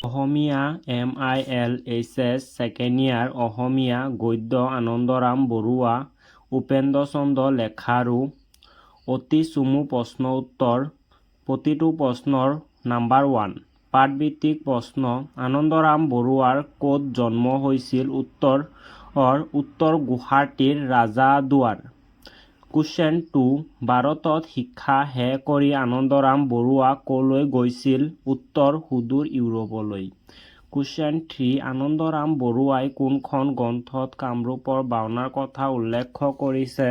Asamiya MIL HS second year অসমীয়া গদ্য, আনন্দৰাম বৰুৱা, উপেন্দ্ৰ চন্দ্ৰ লেখাৰু। অতি চমু প্ৰশ্ন উত্তৰ, প্ৰতিটো প্ৰশ্নৰ নাম্বাৰ ওৱান। পাঠভিত্তিক প্ৰশ্ন। আনন্দৰাম বৰুৱাৰ ক'ত জন্ম হৈছিল? উত্তৰ, উত্তৰ গুৱাহাটীৰ ৰাজাদুৱাৰ। কুৱেশ্যন টু, ভাৰতত শিক্ষা শেষ কৰি আনন্দৰাম বৰুৱা ক'লৈ গৈছিল? উত্তৰ, সুদূৰ ইউৰোপলৈ। কুৱেশ্যন থ্ৰী, আনন্দৰাম বৰুৱাই কোনখন গ্ৰন্থত কামৰূপৰ ভাওনাৰ কথা উল্লেখ কৰিছে?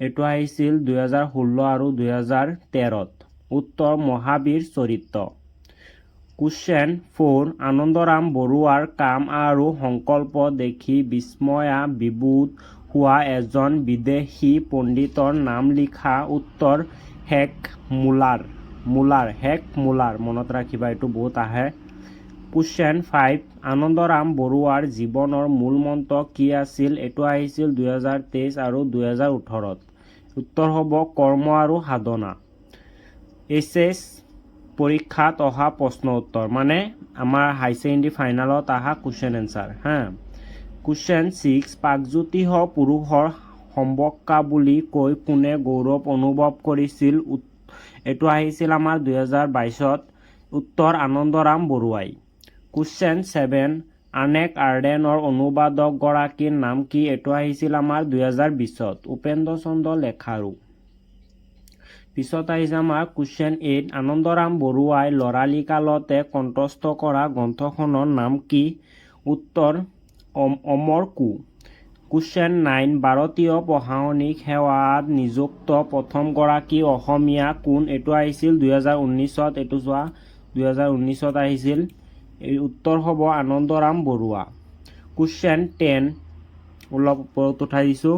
এইটো আহিছিল 2016 আৰু 2013ত। উত্তৰ, মহাবীৰ চৰিত্ৰ। কুৱেশ্যন ফ'ৰ, আনন্দৰাম বৰুৱাৰ কাম আৰু সংকল্প দেখি বিস্ময়াভিভূত হোৱা এজন বিদেশী পণ্ডিতৰ নাম লিখা। উত্তৰ, hack Müller. Müller, hack Müller, মনত ৰাখিবা, এইটো বহুত আহে। কুৱেশ্যন ফাইভ, আনন্দৰাম বৰুৱাৰ জীৱনৰ মূল মন্ত্ৰ কি আছিল? এইটো আহিছিল 2023 আৰু 2018ত। উত্তৰ হ'ব কৰ্ম আৰু সাধনা। এইচ এছ পৰীক্ষাত অহা প্ৰশ্ন উত্তৰ, মানে আমাৰ হাই ছেকেণ্ডেৰী ফাইনেলত অহা কুৱেশ্যন এনচাৰ হা। কুৱেশ্যন ছিক্স, প্ৰাগজ্যোতিষ পুৰুষৰ সম্বক্তা বুলি কৈ কোনে গৌৰৱ অনুভৱ কৰিছিল? এইটো আহিছিল আমাৰ 2022ত। উত্তৰ, আনন্দৰাম বৰুৱাই। কুৱেশ্যন ছেভেন, আনেক আৰ্ডেনৰ অনুবাদকগৰাকীৰ নাম কি? এইটো আহিছিল আমাৰ 2020ত, উপেন্দ্ৰ চন্দ্ৰ লেখাৰু। পিছত আহিছে আমাৰ কুৱেশ্যন এইট, আনন্দৰাম বৰুৱাই ল'ৰালি কালতে কণ্ঠস্থ কৰা গ্ৰন্থখনৰ নাম কি? উত্তৰ, অমৰ কোষ। কুৱেশ্যন নাইন, ভাৰতীয় প্ৰশাসনিক সেৱাত নিযুক্ত প্ৰথমগৰাকী অসমীয়া কোন? এইটো আহিছিল 2019ত। এইটো চোৱা, 2019ত আহিছিল। এই উত্তৰ হ'ব আনন্দৰাম বৰুৱা। কুৱেশ্যন 10, অলপ ওপৰত উঠাই দিছোঁ।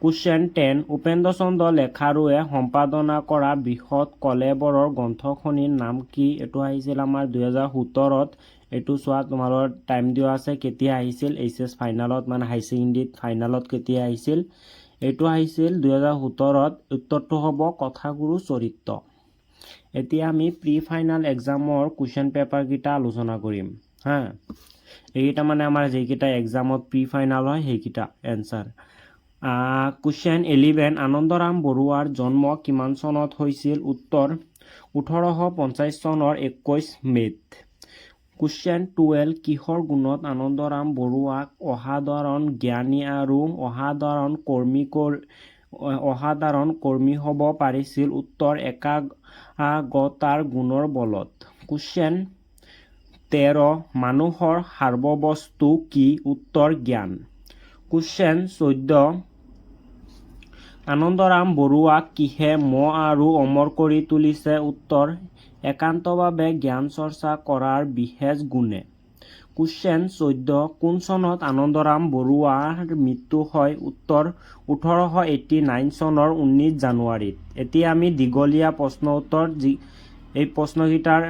কুৱেশ্যন 10, উপেন্দ্ৰ চন্দ্ৰ লেখাৰুৱে সম্পাদনা কৰা বৃহৎ কলেৱৰৰ গ্ৰন্থখনিৰ নাম কি? এইটো আহিছিল আমাৰ 2017ত। এইটো চোৱা, তোমালোকৰ টাইম দিয়া আছে, কেতিয়া আহিছিল এইচ এছ ফাইনেলত, মানে হাই ছেকেণ্ডেৰীত ফাইনেলত কেতিয়া আহিছিল। এইটো আহিছিল 2017ত। উত্তৰটো হ'ব কথাগুৰু চৰিত্ৰ। এতিয়া আমি প্ৰি ফাইনেল এক্সামৰ কুৱেশ্যন পেপাৰকেইটা আলোচনা কৰিম হা। এইকেইটা মানে আমাৰ যিকেইটা এক্সামত প্ৰি ফাইনেল হয়, সেইকেইটা এনচাৰ। কুৱেশ্যন 11, আনন্দৰাম বৰুৱাৰ জন্ম কিমান চনত হৈছিল? উত্তৰ, 1850 চনৰ 21 মে'ত। কুৱেশ্যন 12, কিহৰ গুণত আনন্দৰাম বৰুৱাক অসাধাৰণ জ্ঞানী আৰু অসাধাৰণ কৰ্মী হ'ব পাৰিছিল? উত্তৰ, একাগ্ৰতাৰ গুণৰ বলত। কুৱেশ্যন 13, মানুহৰ সাৰবস্তু কি? উত্তৰ, জ্ঞান। কুৱেশ্যন 14, আনন্দৰাম বৰুৱাক কিহে ম আৰু অমৰ কৰি তুলিছে? উত্তৰ, একান্তভাৱে জ্ঞান চৰ্চা কৰাৰ বিশেষ গুণে। কুৱেশ্যন 14, কোন চনত আনন্দৰাম বৰুৱাৰ মৃত্যু হয়? উত্তৰ, 1889 চনৰ 19 জানুৱাৰীত। এতিয়া আমি দীঘলীয়া প্ৰশ্ন উত্তৰ, যি এই প্ৰশ্নকেইটাৰ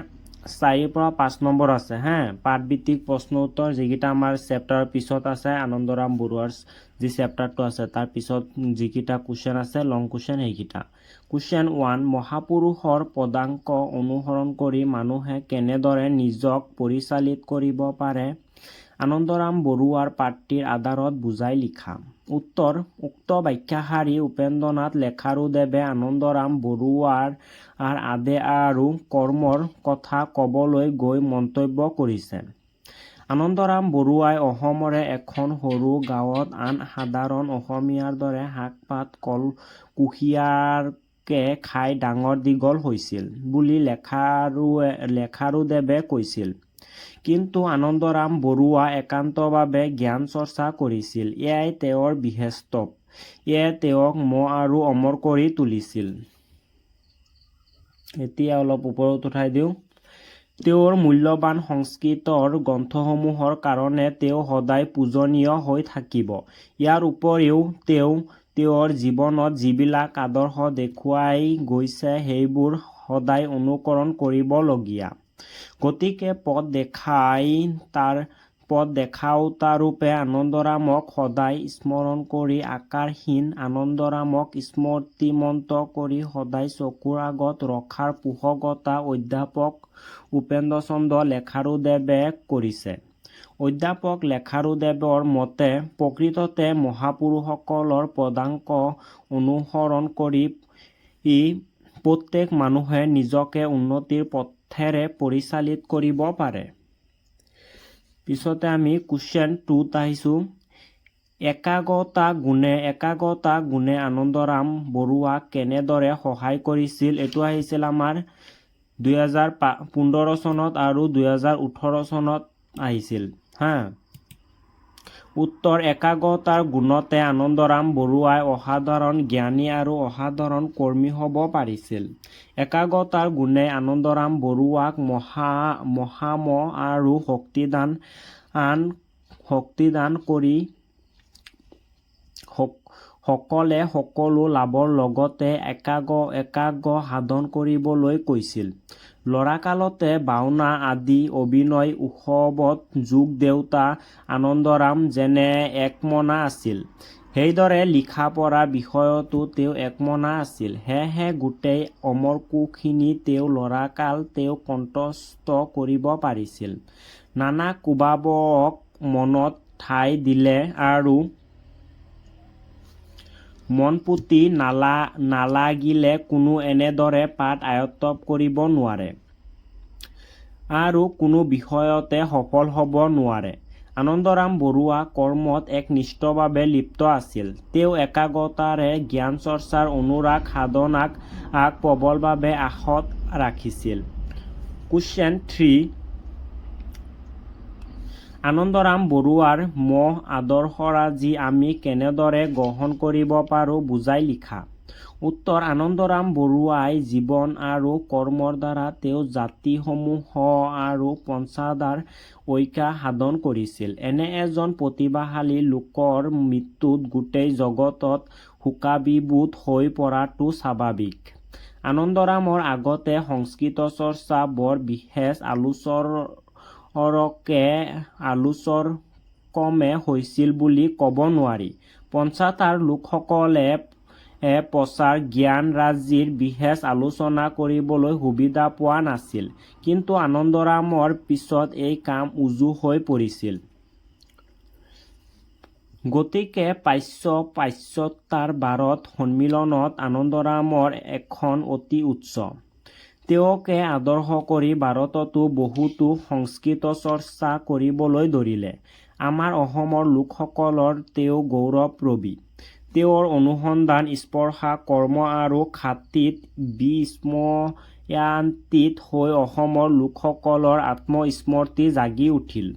4ৰ পৰা 5 নম্বৰ আছে হা। পাঠভিত্তিক প্ৰশ্ন উত্তৰ, যিকেইটা আমাৰ চেপ্টাৰৰ পিছত আছে, আনন্দৰাম বৰুৱাৰ যি চেপ্টাৰটো আছে, তাৰ পিছত যিকেইটা কুৱেশ্যন আছে, লং কুৱেশ্যন, সেইকেইটা। কুৱেশ্যন 1, মহাপুৰুষৰ পদাংক অনুসৰণ কৰি মানুহে কেনেদৰে নিজক পৰিচালিত কৰিব পাৰে, আনন্দৰাম বৰুৱাৰ পাঠটিৰ আধাৰত বুজাই লিখা। উত্তৰ, উক্ত বাক্যশাৰী উপেন্দ্ৰনাথ লেখাৰুদেৱে আনন্দৰাম বৰুৱাৰ আদেশ আৰু কৰ্মৰ কথা ক'বলৈ গৈ মন্তব্য কৰিছে। আনন্দৰাম বৰুৱাই অসমৰে এখন সৰু গাঁৱত আন সাধাৰণ অসমীয়াৰ দৰে শাক-পাত, কল কুঁহিয়াৰকে খাই ডাঙৰ দীঘল হৈছিল বুলি লেখাৰুদেৱে কৈছিল। কিন্তু আনন্দৰাম বৰুৱা একান্তভাৱে জ্ঞান চৰ্চা কৰিছিল। এয়াই তেওঁৰ বিশেষত্ব। এয়াই তেওঁক ম আৰু অমৰ কৰি তুলিছিল। এতিয়া অলপ ওপৰত উঠাই দিওঁ। তেওঁৰ মূল্যৱান সংস্কৃতৰ গ্ৰন্থসমূহৰ কাৰণে তেওঁ সদায় পূজনীয় হৈ থাকিব। ইয়াৰ উপৰিও তেওঁ তেওঁৰ জীৱনত যিবিলাক আদৰ্শ দেখুৱাই গৈছে, সেইবোৰ সদায় অনুকৰণ কৰিবলগীয়া। গতিকে পথ দেখাই তাৰ পথ দেখাওঁতাৰূপে আনন্দৰামক সদায় স্মৰণ কৰি আকাৰহীন আনন্দৰামক স্মৃতিমন্ত কৰি সদায় চকুৰ আগত ৰখাৰ পোষকতা অধ্যাপক উপেন্দ্ৰচন্দ্ৰ লেখাৰুদেৱে কৰিছে। অধ্যাপক লেখাৰুদেৱৰ মতে প্ৰকৃততে মহাপুৰুষসকলৰ পদাংক অনুসৰণ কৰি প্ৰত্যেক মানুহে নিজকে উন্নতিৰ পথেৰে পৰিচালিত কৰিব পাৰে। পিছতে আমি কুৱেশ্যন 2ত আহিছোঁ। একাগ্ৰতা গুণে আনন্দৰাম বৰুৱাক কেনেদৰে সহায় কৰিছিল? এইটো আহিছিল আমাৰ 2015 চনত আৰু 2018 চনত আহিছিল। হা, উত্তৰ: একাগ্ৰতাৰ গুণতে আনন্দৰাম বৰুৱাই অসাধাৰণ জ্ঞানী আৰু অসাধাৰণ কৰ্মী হ'ব পাৰিছিল। একাগ্ৰতাৰ গুণে আনন্দৰাম বৰুৱাক মহাম আৰু শক্তিদান কৰি সকলে সকলো লাভৰ লগতে একাগ্ৰ সাধন কৰিবলৈ কৈছিল। ল'ৰাকালতে ভাওনা আদি অভিনয় উৎসৱত যোগ দেওঁতা আনন্দৰাম যেনে একমনা আছিল, সেইদৰে লিখা-পঢ়া বিষয়তো তেওঁ একমনা আছিল। সেয়েহে গোটেই অমৰকোষখিনি তেওঁ ল'ৰাকালতে কণ্ঠস্থ কৰিব পাৰিছিল। নানা কুভাৱক মনত ঠাই দিলে আৰু মনপুতি নালাগিলে কোনো এনেদৰে পাঠ আয়ত্ত কৰিব নোৱাৰে আৰু কোনো বিষয়তে সফল হ'ব নোৱাৰে। আনন্দৰাম বৰুৱা কৰ্মত একনিষ্ঠভাৱে লিপ্ত আছিল। তেওঁ একাগ্ৰতাৰে জ্ঞানচৰ্চাৰ অনুৰাগ সাধনাক প্ৰবলভাৱে আশত ৰাখিছিল। কুৱেশ্যন 3, আনন্দৰাম বৰুৱাৰ মহ আদৰ্শৰাজি আমি কেনেদৰে গ্ৰহণ কৰিব পাৰোঁ বুজাই লিখা। উত্তৰ: আনন্দৰাম বৰুৱাই জীৱন আৰু কৰ্মৰ দ্বাৰা তেওঁ জাতিসমূহ আৰু পঞ্চধাৰাৰ ঐক্য সাধন কৰিছিল। এনে এজন প্ৰতিভাশালী লোকৰ মৃত্যুত গোটেই জগতত শোকাভিভূত হৈ পৰাটো স্বাভাৱিক। আনন্দৰামৰ আগতে সংস্কৃত চৰ্চা বৰ বিশেষ আলোচৰকমে হৈছিল বুলি ক'ব নোৱাৰি। পঞ্চাধাৰ লোকসকলে প্ৰচাৰ জ্ঞানৰাজিৰ বিশেষ আলোচনা কৰিবলৈ সুবিধা পোৱা নাছিল। কিন্তু আনন্দৰামৰ পিছত এই কাম উজু হৈ পৰিছিল। গতিকে প্ৰাচ্য-পাশ্চাত্যৰ ভাৰত সন্মিলনত আনন্দৰামৰ এখন অতি উচ্চ। তেওঁকে আদৰ্শ কৰি ভাৰততো বহুতো সংস্কৃতচৰ্চা কৰিবলৈ ধৰিলে। আমাৰ অসমৰ লোকসকলৰ তেওঁ গৌৰৱ ৰবি। তেওঁৰ অনুসন্ধান স্পৃহা, কৰ্ম আৰু খ্যাতিত বিস্ময়ান্বিত হৈ অসমৰ লোকসকলৰ আত্মস্মৃতি জাগি উঠিল।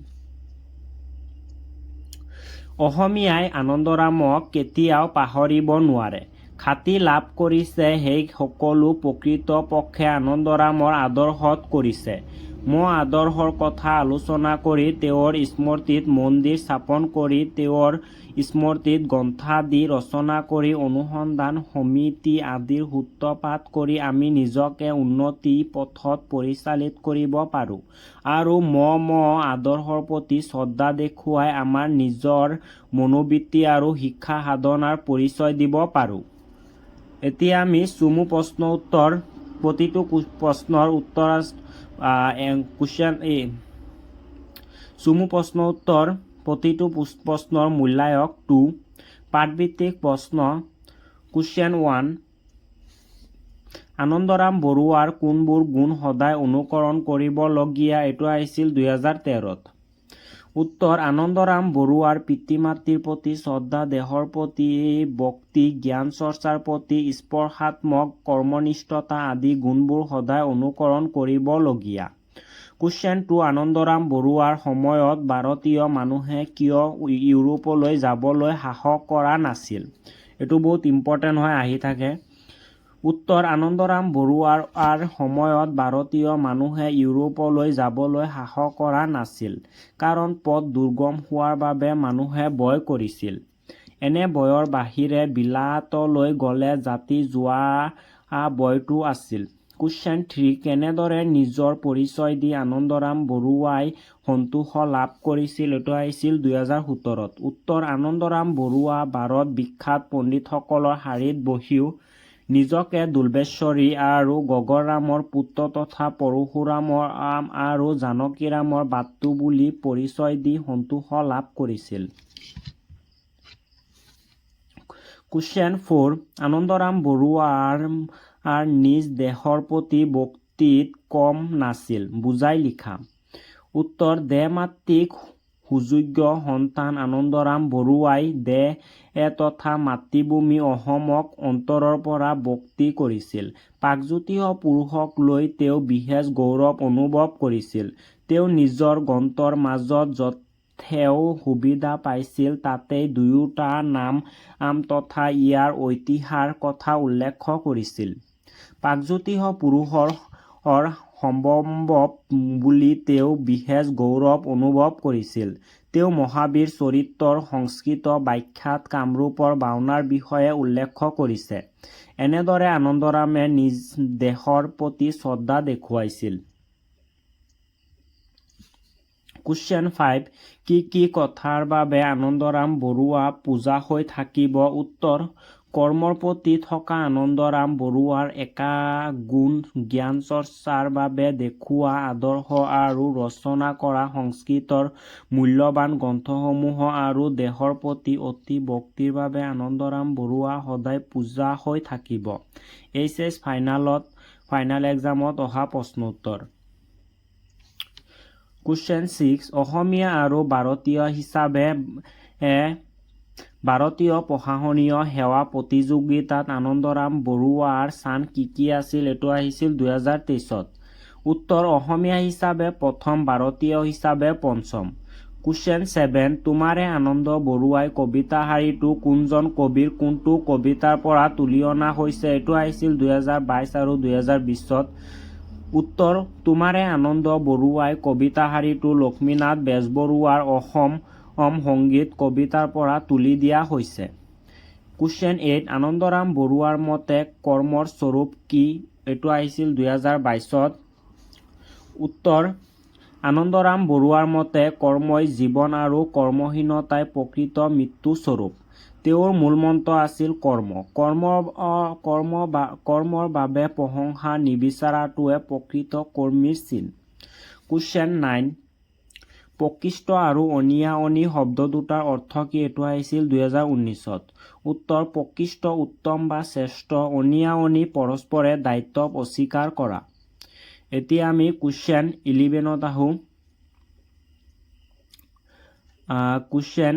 অসমীয়াই আনন্দৰামক কেতিয়াও পাহৰিব নোৱাৰে। খ্যাতি লাভ কৰিছে সেই সকলো প্ৰকৃতপক্ষে আনন্দৰামৰ আদৰ্শত কৰিছে। মহ আদৰ্শৰ কথা আলোচনা কৰি তেওঁৰ স্মৃতিত মন্দিৰ স্থাপন কৰি, তেওঁৰ স্মৃতিত গ্ৰন্থাদি ৰচনা কৰি, অনুসন্ধান সমিতি আদিৰ সূত্ৰপাত কৰি আমি নিজকে উন্নতি পথত পৰিচালিত কৰিব পাৰোঁ আৰু ম আদৰ্শৰ প্ৰতি শ্ৰদ্ধা দেখুৱাই আমাৰ নিজৰ মনোবৃত্তি আৰু শিক্ষা সাধনাৰ পৰিচয় দিব পাৰোঁ। এতিয়া আমি চমু প্ৰশ্ন উত্তৰ, প্ৰতিটো প্ৰশ্নৰ উত্তৰ, কুৱেশ্যন এ, চমু প্ৰশ্ন উত্তৰ, প্ৰতিটো প্ৰশ্নৰ মূল্যায়ক 2, পাঠভিত্তিক প্ৰশ্ন। কুৱেশ্যন 1, আনন্দৰাম বৰুৱাৰ কোনবোৰ গুণ সদায় অনুকৰণ কৰিবলগীয়া? এইটো আহিছিল 2013ত। উত্তৰ: আনন্দৰাম বৰুৱাৰ পিতৃ-মাতৃৰ প্ৰতি শ্ৰদ্ধা, দেশৰ প্ৰতি ভক্তি, জ্ঞান চৰ্চাৰ প্ৰতি স্পৃহাত্মক কৰ্মনিষ্ঠতা আদি গুণবোৰ সদায় অনুকৰণ কৰিবলগীয়া। কুৱেশ্যন 2, আনন্দৰাম বৰুৱাৰ সময়ত ভাৰতীয় মানুহে কিয় ইউৰোপলৈ যাবলৈ সাহস কৰা নাছিল? এইটো বহুত ইম্পৰ্টেণ্ট হয়, আহি থাকে। উত্তৰ: আনন্দৰাম বৰুৱাৰ সময়ত ভাৰতীয় মানুহে ইউৰোপলৈ যাবলৈ সাহস কৰা নাছিল, কাৰণ পথ দুৰ্গম হোৱাৰ বাবে মানুহে ভয় কৰিছিল। এনে ভয়ৰ বাহিৰে বিলাতলৈ গ'লে জাতি যোৱা ভয়টো আছিল। কুৱেশ্যন 3, কেনেদৰে নিজৰ পৰিচয় দি আনন্দৰাম বৰুৱাই সন্তোষ লাভ কৰিছিল? এইটো আহিছিল 2017ত। উত্তৰ, আনন্দৰাম বৰুৱা ভাৰত বিখ্যাত পণ্ডিতসকলৰ শাৰীত বহিও নিজকে দুৰ্লেশ্বৰী আৰু গগৰামৰ পুত্ৰ তথা পৰশুৰাম আৰু জানকীৰামৰ ভাতৃ বুলি পৰিচয় দি সন্তোষ লাভ কৰিছিল। কুৱেশ্যন 4, আনন্দৰাম বৰুৱাৰ নিজ দেহৰ প্ৰতি ভক্তিত কম নাছিল, বুজাই লিখা। উত্তৰ, দেহ মাতৃক সুযোগ্য সন্তান আনন্দৰাম বৰুৱাই দেহ তথা মাতৃভূমি অসমক অন্তৰৰ পৰা ভক্তি কৰিছিল। প্ৰাগজ্যোতিষ পুৰুষক লৈ তেওঁ বিশেষ গৌৰৱ অনুভৱ কৰিছিল। তেওঁ নিজৰ গ্ৰন্থৰ মাজত য'তেই সুবিধা পাইছিল তাতেই দুয়োটা নাম তথা ইয়াৰ ঐতিহ্যৰ কথা উল্লেখ কৰিছিল। প্ৰাগজ্যোতিষ পুৰুষৰ সম্ভৱ বুলি তেওঁ বিশেষ গৌৰৱ অনুভৱ কৰিছিল। তেওঁ মহাবীৰ চৰিতৰ সংস্কৃত ব্যাখ্যাত কামৰূপৰ ভাওনাৰ বিষয়ে উল্লেখ কৰিছে। এনেদৰে আনন্দৰামে নিজ দেহৰ প্ৰতি শ্ৰদ্ধা দেখুৱাইছিল। কুৱেশ্যন 5, কি কি কথাৰ বাবে আনন্দৰাম বৰুৱা পূজা হৈ থাকিব? উত্তৰ, কৰ্মৰ প্ৰতি থকা আনন্দৰাম বৰুৱাৰ একাগুণ জ্ঞান চৰ্চাৰ বাবে দেখুওৱা আদৰ্শ আৰু ৰচনা কৰা সংস্কৃতৰ মূল্যৱান গ্ৰন্থসমূহ আৰু দেহৰ প্ৰতি অতি ভক্তিৰ বাবে আনন্দৰাম বৰুৱা সদায় পূজা হৈ থাকিব। এইচ এছ ফাইনেল এক্সামত অহা প্ৰশ্ন উত্তৰ। কুৱেশ্যন 6, অসমীয়া আৰু ভাৰতীয় হিচাপে ভাৰতীয় প্ৰশাসনীয় সেৱা প্ৰতিযোগিতাত আনন্দৰাম বৰুৱাৰ স্থান কি কি আছিল? এইটো আহিছিল 2023ত। উত্তৰ, অসমীয়া হিচাপে প্ৰথম, ভাৰতীয় হিচাপে পঞ্চম। কুৱেশ্যন 7, তোমাৰে আনন্দ বৰুৱাই কবিতা শাৰীটো কোনজন কবিৰ কোনটো কবিতাৰ পৰা তুলি অনা হৈছে? এইটো আহিছিল 2022 আৰু 2020ত। উত্তৰ, তোমাৰে আনন্দ বৰুৱাই কবিতা শাৰীটো লক্ষ্মীনাথ বেজবৰুৱাৰ অসম সংগীত কবিতাৰ পৰা তুলি দিয়া হৈছে। কুৱেশ্যন 8, আনন্দৰাম বৰুৱাৰ মতে কৰ্মৰ স্বৰূপ কি? এইটো আহিছিল 2022ত। উত্তৰ, আনন্দৰাম বৰুৱাৰ মতে কৰ্মই জীৱন আৰু কৰ্মহীনতাই প্ৰকৃত মৃত্যু স্বৰূপ। তেওঁৰ মূলমন্ত্ৰ আছিল কৰ্ম, কৰ্ম, কৰ্ম বা কৰ্মৰ বাবে প্ৰশংসা নিবিচৰাটোৱে প্ৰকৃত কৰ্মীৰ চিন। কুৱেশ্যন 9, প্ৰকৃষ্ট আৰু অনিয়া অনি শব্দ দুটাৰ অৰ্থ কি? এইটো আহিছিল 2019ত। উত্তৰ, প্ৰকৃষ্ট উত্তম বা শ্ৰেষ্ঠ, অনিয়া অনি পৰস্পৰে দায়িত্ব অস্বীকাৰ কৰা। এতিয়া আমি কুৱেশ্যন 11ত আহোঁ। কুৱেশ্যন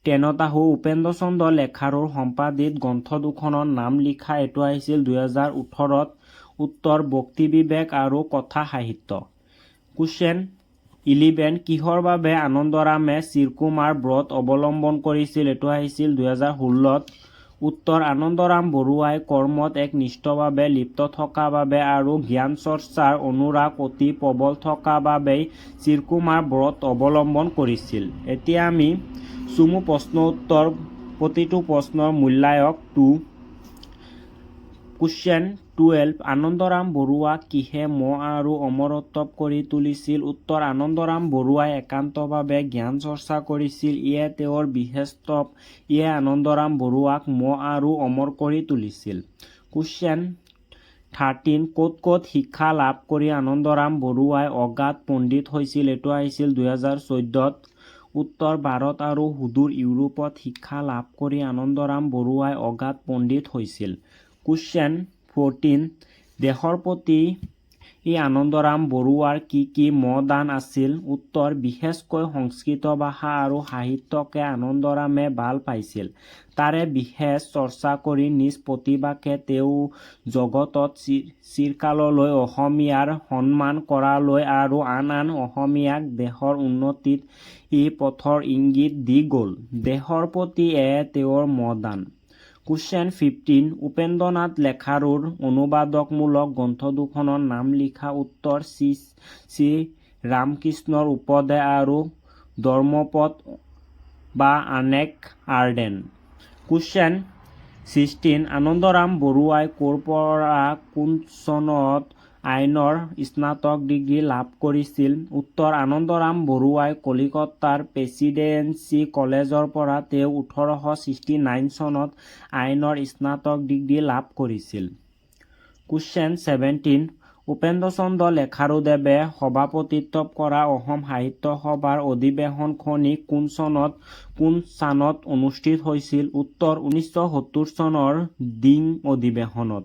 10ত আহোঁ। উপেন্দ্ৰ চন্দ্ৰ লেখাৰুৰ সম্পাদিত গ্ৰন্থ দুখনৰ নাম লিখা। এইটো আহিছিল 2018ত। উত্তৰ, ভক্তি বিবেক আৰু কথা সাহিত্য। কুৱেশ্যন 11, কিহৰ বাবে আনন্দৰামে চিৰকুমাৰ ব্ৰত অৱলম্বন কৰিছিল? এইটো আহিছিল 2016ত। উত্তৰ, আনন্দৰাম বৰুৱাই কৰ্মত একনিষ্ঠভাৱে লিপ্ত থকা বাবে আৰু জ্ঞান চৰ্চাৰ অনুৰাগ অতি প্ৰবল থকা বাবেই চিৰকুমাৰ ব্ৰত অৱলম্বন কৰিছিল। এতিয়া আমি চমু প্ৰশ্ন উত্তৰ, প্ৰতিটো প্ৰশ্নৰ মূল্যায়ক 2। কুৱেশ্যন 12, আনন্দৰাম বৰুৱাক কিহে মোহ আৰু অমৰত্ব কৰি তুলিছিল? উত্তৰ, আনন্দৰাম বৰুৱাই একান্তভাৱে জ্ঞান চৰ্চা কৰিছিল। ইয়ে তেওঁৰ বিশেষ তপ। ইয়ে আনন্দৰাম বৰুৱাক মোহ আৰু অমৰ কৰি তুলিছিল। কুৱেশ্যন 13, ক'ত ক'ত শিক্ষা লাভ কৰি আনন্দৰাম বৰুৱাই অগাধ পণ্ডিত হৈছিল? এইটো আহিছিল 2014ত। উত্তৰ, ভাৰত আৰু সুদূৰ ইউৰোপত শিক্ষা লাভ কৰি আনন্দৰাম বৰুৱাই অগাধ পণ্ডিত হৈছিল। কুৱেশ্যন 14, দেশৰ প্ৰতি আনন্দৰাম বৰুৱাৰ কি কি মহদান আছিল? উত্তৰ, বিশেষকৈ সংস্কৃত ভাষা আৰু সাহিত্যকে আনন্দৰামে ভাল পাইছিল। তাৰে বিশেষ চৰ্চা কৰি নিজ প্ৰতিভাকে তেওঁ জগতত চিৰকাললৈ অসমীয়াৰ সন্মান কৰালৈ আৰু আন আন অসমীয়াক দেশৰ উন্নতিত পথৰ ইংগিত দি গ'ল। দেশৰ প্ৰতি এয়ে তেওঁৰ মহদান। কুৱেশ্যন 15, উপেন্দ্ৰনাথ লেখাৰুৰ অনুবাদমূলক গ্ৰন্থ দুখনৰ নাম লিখা। উত্তৰ, শ্ৰী শ্ৰী ৰামকৃষ্ণৰ উপদেশ আৰু ধৰ্মপদ বা অনেক আৰ্ডেন। কুৱেশ্যন 16, আনন্দৰাম বৰুৱাই ক'ৰ পৰা কোন চনত আইনৰ স্নাতক ডিগ্ৰী লাভ কৰিছিল? উত্তৰ, আনন্দৰাম বৰুৱাই কলিকতাৰ প্ৰেচিডেন্সি কলেজৰ পৰা তেওঁ 1869 চনত আইনৰ স্নাতক ডিগ্ৰী লাভ কৰিছিল। কুৱেশ্যন 17, উপেন্দ্ৰ চন্দ্ৰ লেখাৰুদেৱে সভাপতিত্ব কৰা অসম সাহিত্য সভাৰ অধিৱেশনখনি কোন চনত কোন স্থানত অনুষ্ঠিত হৈছিল? উত্তৰ, 1970 চনৰ ধিং অধিৱেশনত।